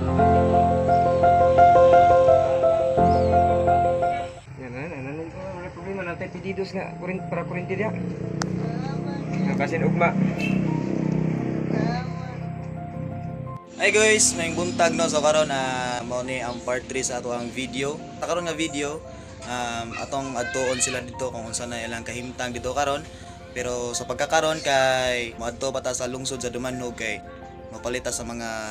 Yan na, na, na, wala problema natay pedidos nga kurin para kuryente diya. Nga basin ugma. Hi guys, may buntag no. So karon mao ni ang part 3 sa ato ang video. Sa karon nga video, atong adtuon sila dito kung unsa na ilang kahimtang dito karon. Pero sa pagkakaron kay moadto pa ta sa lungsod sa Dumanhog kay mapalita sa mga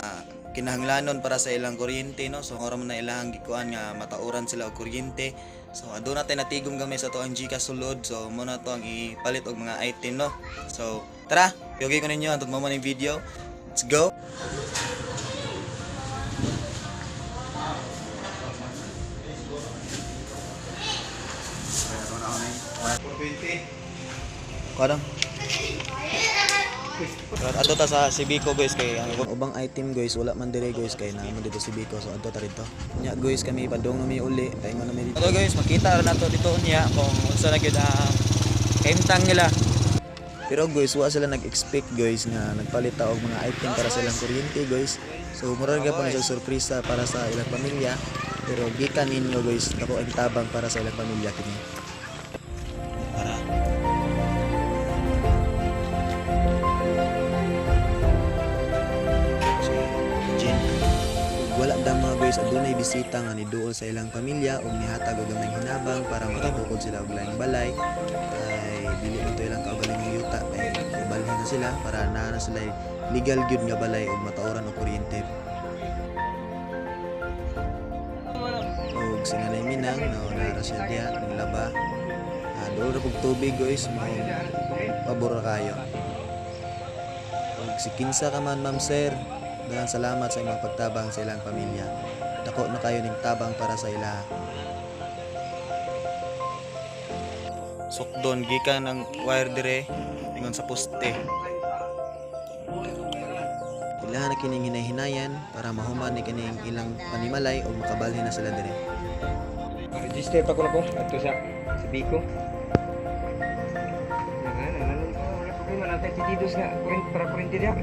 kinahanglanon para sa ilang kuryente no. So oras man na ilang gikuan nga matauran sila og kuryente. So aduna tay natigom gamay sa ato ang GCash sulod. So mo na to ang ipalit og mga item no. So tara, yogi ko ninyo antod mo man yung video. Let's go. Kuha. Ato ta sa Sibico guys kay ang ubang item guys wala man dire guys kay naa man dito Sibico, so adto ta dito. Nya guys kami padung na mi uli kay man na mi dito. Ato guys makita ra nato dito unya kung unsa na gyud ang kahimtang nila. Pero guys, wa sila nag-expect guys nga nagpalit ta og mga item para sa ilang kuryente guys. So murag gyapon siya sorpresa para sa ilang pamilya. Pero gikan ninyo guys, dako ang tabang para sa ilang pamilya kini. Para si Jen. Ug wala dama guys, adunay bisita nga niduol sa ilang pamilya ug nihatag og gamay hinabang para makatukod sila og laing balay. Kay dili man to ilang kaugalingong yuta kay ibalhin na sila para naa na sila legal gyud nga balay ug matauran og kuryente. Ug si Nanay Minang no, naara siya diha naglaba. Ah, duol ra pug tubig guys, mao pabor ra kayo. Ug si kinsa ka man, ma'am sir, daghang salamat sa imong pagtabang sa ilang pamilya. Dako na kayo ning tabang para sa ila. Sukdon gikan ang wire dire ingon sa poste. Ilahan na kining hinay-hinayan para mahuman ni kining ilang panimalay ug makabalhin na sila dire. Register pa ko na ko adto sa Biko. Yan na, na, na, wala problema natay pedidos nga kurin para kuryente diya.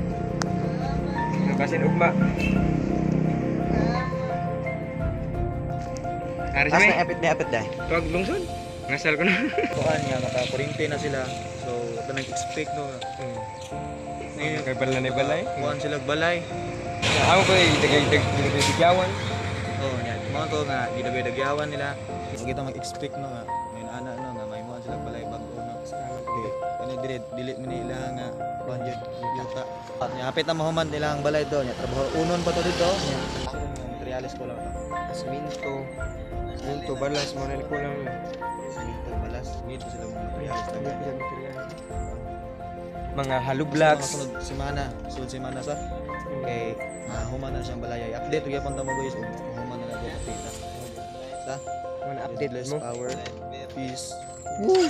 Nga basin ugma. Ari sa As may na apit ni apit dai. tuwag lungsod. Ngasal ko na. Kuan nga makakuryente na sila. So wala nag-expect no. Ngayon kay balay na balay. Kuan sila og balay. Ako ko dagay-dagyawan. Oh, nya. Mao to nga gidagay-dagyawan nila. Huwag kita mag-expect no nga may ana no nga mahimuan sila balay bag-o no. Okay. Kani dire dili man nila nga kuan jud yuta. At nya hapit na mahuman nila ang balay do nya trabaho unon pa to dito nya. Sa mga materyales ko lang to. Siminto. Siminto balas mo na kulang. Simento balas dito sila mga materyales taga. Mga hollow Mga blocks. sunod semana sa kay mahuman na siyang balay. Update gyud ta mo guys ug mahuman na lang kita. Sa Mga update Bless mo. power. Peace. Woo!